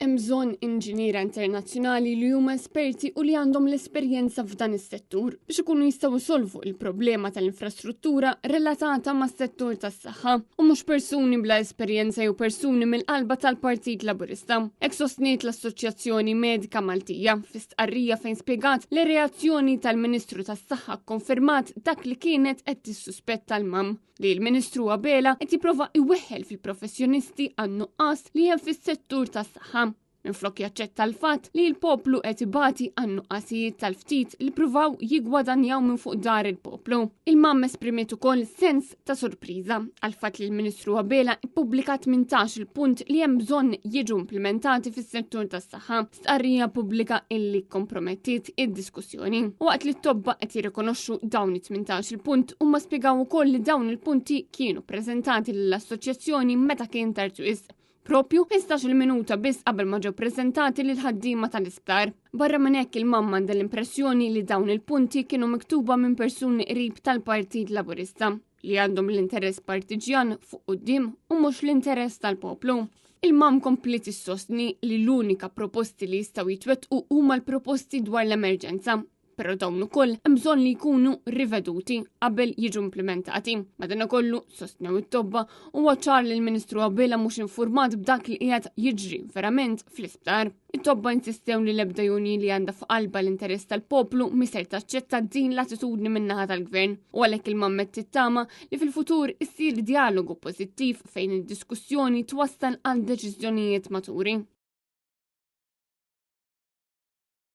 Hemm bżonn inġiniera internazzjonali li huma esperti u li għandhom l-esperjenza f'dan is-settur biex ikunu jistgħu jsolvu il-problema tal-infrastruttura relatata mas-settur tas-saħħa u mhux persuni bla esperjenza jew persuni mill-qalba tal-Partit Laburista. Hekk sostniet l-Assoċjazzjoni Medika Maltija fi stqarrija fejn spjegat li reazzjoni tal-Ministru tas-Saħħa kkonfermat dak li kienet qed tissuspetta l-MAM li l-Ministru Abela qed jipprova iweħħel fil-professjonisti għan-nuqqas li hemm fis-settur tas-saħħa. Minflok jaċċetta l-fatt li l-poplu qed ibati għan-nuqqasijiet tal-ftit li pruvaw jigwadanjaw minn fuq dar il-poplu. Il-MAM esprimiet ukoll sens ta' sorpriża għal fatt li l-Ministru Abela ippubblika 18 il-punt li hemm bżonn jiġu implimentati fis-settur tas-saħħa. Stqarrija pubblika illi kompromettiet id-diskussjoni. Waqt li t-tobba qed jirrikonoxxu dawn it-18 il-punt huma spjegaw ukoll li dawn il-punti kienu preżentati lill-assoċjazzjoni meta kien tard wisq propju 15 minuta biss qabel ma ġew preżentati lil ħaddiema tal-isptar. Barra minn hekk il-MAM għandha l-impressjoni li dawn il-punti kienu miktuba minn persuni qrib tal-Partit Laburista li għandhom l-interess partiġjan fuq quddiem u mhux l-interess tal-poplu. Il-MAM kompliet issostni li l-unika proposti li jistgħu jitwettqu huma l-proposti dwar l-emerġenza, però dawn ukoll hemm bżonn li jkunu riveduti qabel jiġu implimentati. Madanakollu, sostnew it-tobba, huwa ċar li l-Ministru Abela mhux infurmat b'dak li qiegħed jiġri verament fl-isptar. It-tobba insistew li l-ebda union li għandha f'qalba l-interess tal-poplu miser taċċetta din l-attitudni min-naħa tal-gvern u għalhekk il-MAM qed tittama li fil-futur issir dialogu pożittiv fejn id-diskussjoni twassal għal deċiżjonijiet maturi.